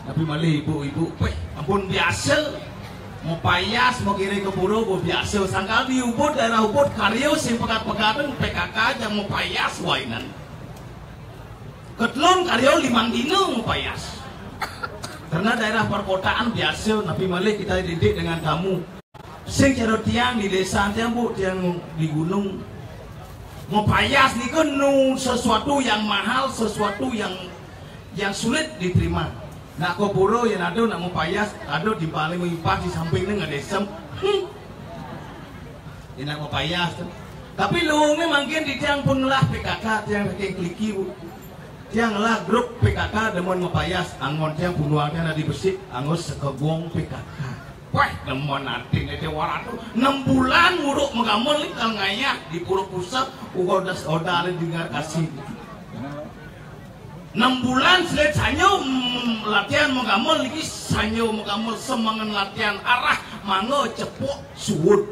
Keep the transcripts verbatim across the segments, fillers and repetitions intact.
Tapi malih ibu-ibu, wéh, ampun biasa. Mapayas, makiré ka pura, bo biasa. Sangkal di Ubud, daerah Ubud, karya sing pegat-pegaten, P K K, jang mapayas wainan. Ketelun karya limang dina mapayas. Karena daerah perkotaan biasa, tapi malih kita didik dengan kamu. Sing cara tiang di desa tiang, Bu, tiang di gunung. Mapayas nika nu sesuatu yang mahal, sesuatu yang, yang sulit diterima. Nak ka pura yén ada nak mapayas, ada di balik melimpah di samping ni ngadesem. Hmm. Yén nak mapayas tu. Tapi luungné mangkin di tiang pun ngelah P K K, tiang saking Keliki, Bu. Tiang ngelah grup P K K demen mapayas, anggon tiang punduan tiang dadi besik, anggon Sekegong P K K. Wah, demen atin ete waratu. Enam bulan nguruk magamel ni kal ngayah di Pura Puseh, uga das oda ada dengar kasih. Enam bulan selit sanyo, mm, latihan magamel niki, sanyo magamel semengan latihan arah mangga cepuk suud.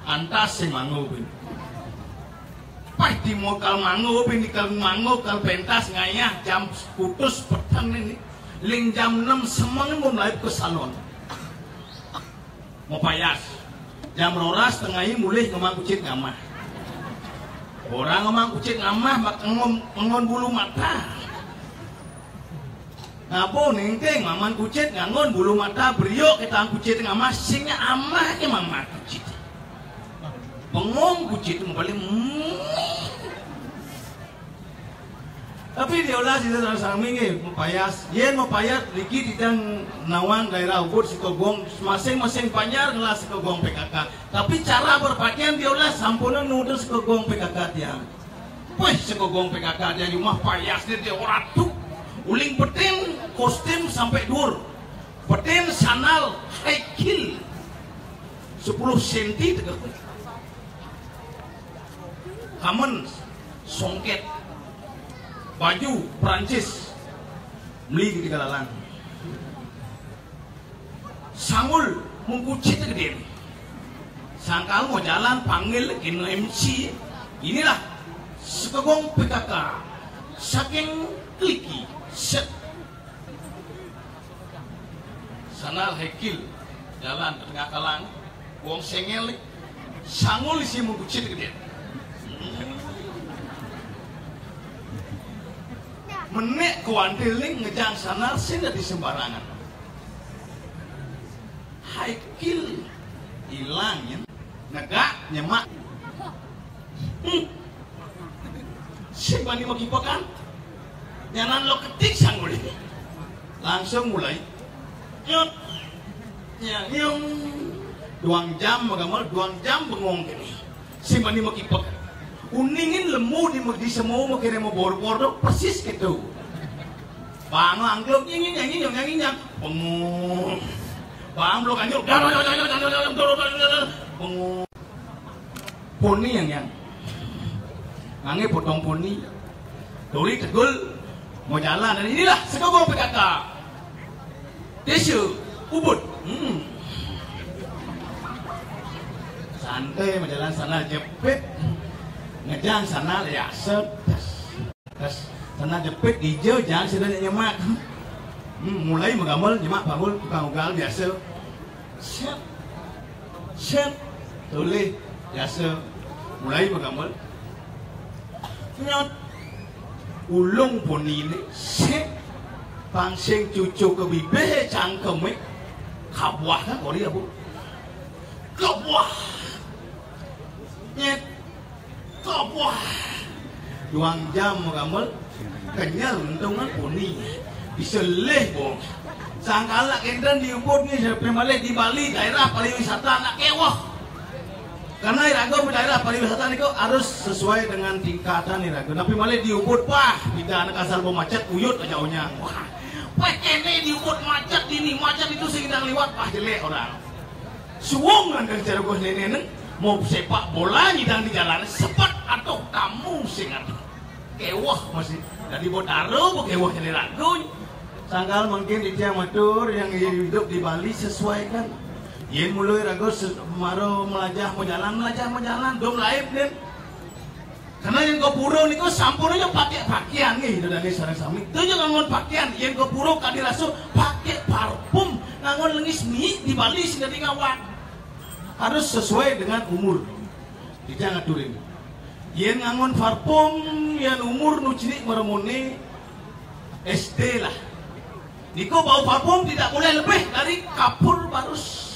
Antas sing mangga bin. Pas di mall kal mangga, bin di kal mangga, kal pentas ngayah jam kutus peteng ni. Ling jam enam semeng mun mulai ke salon. Mapayas. Jam roras tengah i mulih ngemang kucit ngamah. Orang ngemang kucit ngamah, mak ngon, ngon bulu mata. Ngapa ningting maman kucit nganggon bulu mata, beriuk kita kucit ngamah, sing amah ke maman kucit. Bengong kucit paling, hmm. Tapi diolah sida sareng-sareng minggih, mapayas. Yén mapayas, niki titiang nawang daerah Ubud, Sekegong, masing-masing banjar ngelah Sekegong P K K. Tapi cara berpakaian diolah sampunang nuduh Sekegong P K K tiang. Wéh, Sekegong P K K tiang jumah payasné dia oratu. Uling petin, kostim sampai duur. Petin, sandal, high heel. Sepuluh senti tegeh. Kamen, songket, baju Prancis, meli di Tegalalang. Sanggul, mungkucit gedé. Sangkal mau jalan, panggil gin M C. Inilah Sekegong P K K. Saking Keliki, set. Sandal high heel, jalan ke tengah kalang, wong sengel ni, sanggul isi mengkucit gedé. Menék kuantil ni ngejang sandal sing dadi sembarangan. High heel ilang, ya. Negak, nyemak. Hmm. Sing bani makipekan. Nyanan lo ketik sanggul ini. Langsung mulai. Nyut. Ya, nyung. Duang jam magamel, duang jam bengong kene. Sing bani makipek. Uningin lemu di, di semua makene mau bor-bor tu persis gitu. Bang angklung nying nying nying nying nying nying. Bengong. Bang belum kanjur. Bengong. Poni yang, yang. Ngangge potong poni. Doli tegul mau jalan. Dan inilah Sekegong P K K. Desa Ubud. Hmm. Santai mau jalan sana jepit. Ngejang sana ya set. Terus sana jepit hijau, jangan sida nyemak. Hmm, mulai magamel nyemak panggul tukang ugal biasa. Set. Set. Tulis biasa. Mulai magamel. Nyot. Ulung poni ni. Set. Pangsing cucuk ke bibih cangkem ni. Kabuah kan kori abu. Kabuah. Nyet. Kabuah. Duang jam magamel. Kenyal untungan poni. Bisa leh, bo. Sangkal nak kénten di Ubud ni, sampai malih di Bali, daerah pariwisata nak kewah. Karena iraga daerah pariwisata niku harus sesuai dengan tingkatan iraga. Tapi malih di Ubud, wah, bida anak asal bo macet, uyut aja onyang. Wah, wah, ini di Ubud macet, ini macet itu sing liwat, wah, jelek orang. Suwung nang cara gue nenek neng, mau sepak bola nyidang di jalan, sepet atau kamu sing atuh. Kewah masih. Jadi bo daro, bo kewah jadi ragu. Sangkal mungkin di tiang matur yang hidup di Bali sesuaikan. Yen mulai ragu se-, maro melajah mau jalan, melajah mau jalan, dong laib den. Karena yang ke pura niku sampun aja pakai pakaian nih, udah dari sareng sami. Itu aja ngangon pakaian, yang ke pura kadi rasul pakai parfum, ngangon lengis mi di Bali sing dadi ngawak. Harus sesuai dengan umur. Tidak ngaturin. Yang ngangon parfum, yang umur nu cilik meremone S D lah. Niku bau parfum tidak boleh lebih dari kapur barus.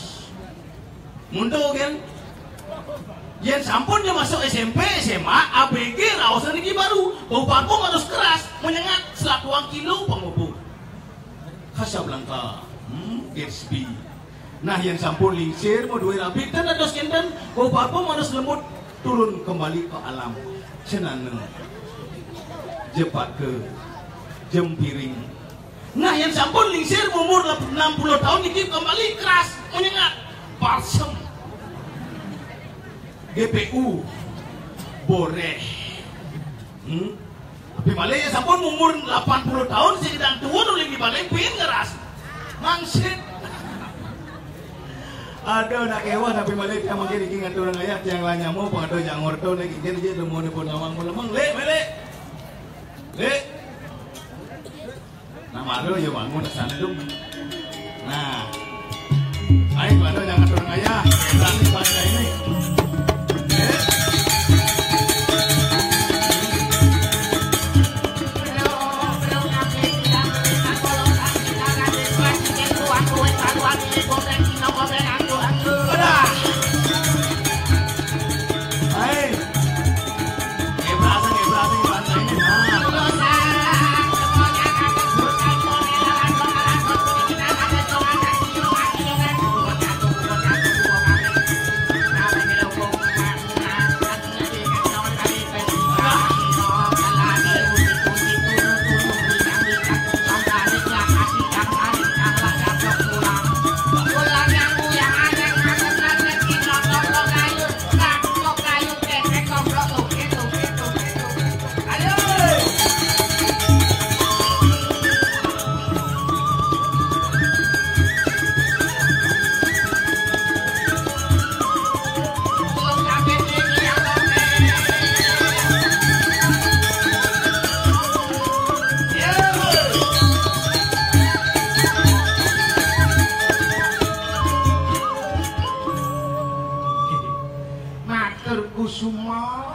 Mundur kan? Yang sampun dia masuk S M P, S M A, A B G, raosan niki baru. Bau parfum harus keras, menyengat, selatuang kilo pengopo. Casablanca, hmm, Gatsby. Nah, yang sampun lingsir, mau duwe rabi, ten ados kenten, bau parfum harus lembut, turun kembali ke alam. Cenana. Jepat ke jempiring. Nah, yang sampun lingsir umur enam puluh tahun niki kembali keras, menyengat, balsem. G P U, boreh. Hmm? Tapi malih yang sampun umur delapan puluh tahun, sing dan tuwun ulih di balik pin ngeras. Mangsit. Aduh, nak kewah tapi malih dia mungkin iki ngatur ayat yang lah nyamuk, pengatur yang ngorto nih, kikir aja udah mau pun ngawang pun lemeng, lek, melek. Lek. Nah, malu ya bangun ke sana dong. Nah. Ayo, malu jangan turun ayah. Berani baca ini. Eh. Udah. Ayo. Matur kusuma.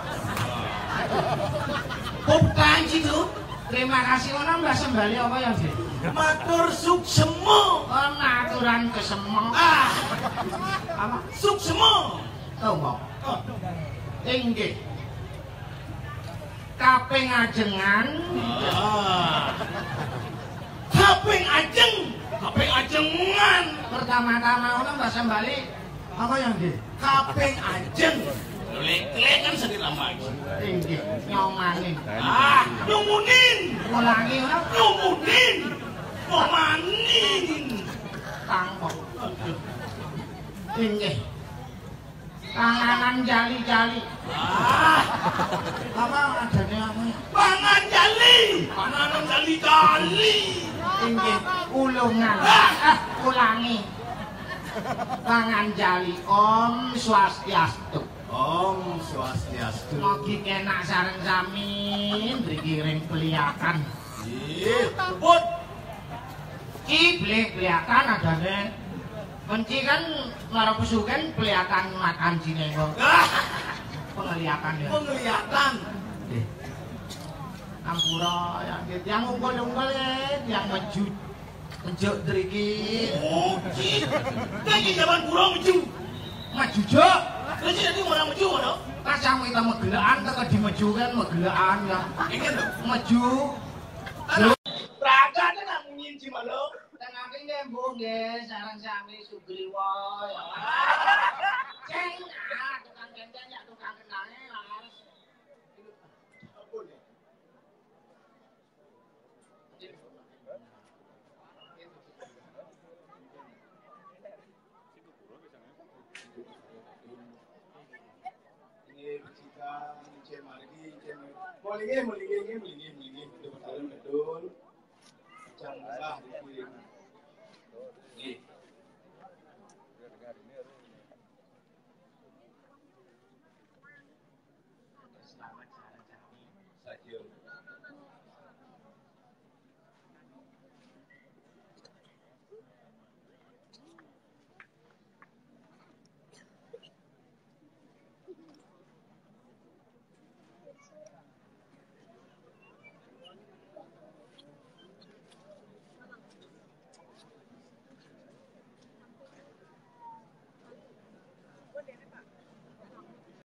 Bukan gitu. Terima kasih, ngono Mbah Sembali apa ya, Dik? Matur suksema. Oh, aturan kesema. Ah. Apa? Suksema. Tonggo. Oh. Inggih. Kaping ajengan. Ah. Kaping ajeng. Kaping ajengan. Pertama-tama ngono Mbah Sembali. Apa yang di? Kaping ajeng. Lek-lek kan sedih lama. Inggih, nyomanin. Ah, nyumunin. Ulangi, ora? Nyumunin. Nyomanin. Tangkok. Aduh. Inggih. Panganan jali-jali. Ah. Apa adanya apa? Pangan jali. Panganan jali-jali. Inggih, ulungan. Ah. Ah, ulangi. Pangan jali. Om Swastiastu. Om Swastiastu. Mugi kenak sareng sami mriki ring peliakan. Nggih, puput. Ki beli peliakan adane. Menci kan mara pesuken peliakan makan jinenggo. Ah. Penglihatan ya. Penglihatan. Nggih. Ampura ya, nggih. Yang unggul-unggul ya, yang maju. Mejuk driki. Oh, ki. Lagi zaman burung meju. Maju, Jok. Lagi jadi orang meju, mana? Pas yang kita megelekan, kita di meju kan megelekan ya. Ini loh. Maju. Berangkat kan munyin di mana? Tengah ini, Bu, nggih, sareng sami Sugriwa ya. Ceng, ah, tukang kendang ya, tukang kendangnya, Mas. Apa nih? Nggih, Cika, Cik Margi, Cik Margi. Mulih nggih, mulih nggih, nggih, mulih nggih, mulih nggih. Betul, betul, betul. Jangan lupa dikirim.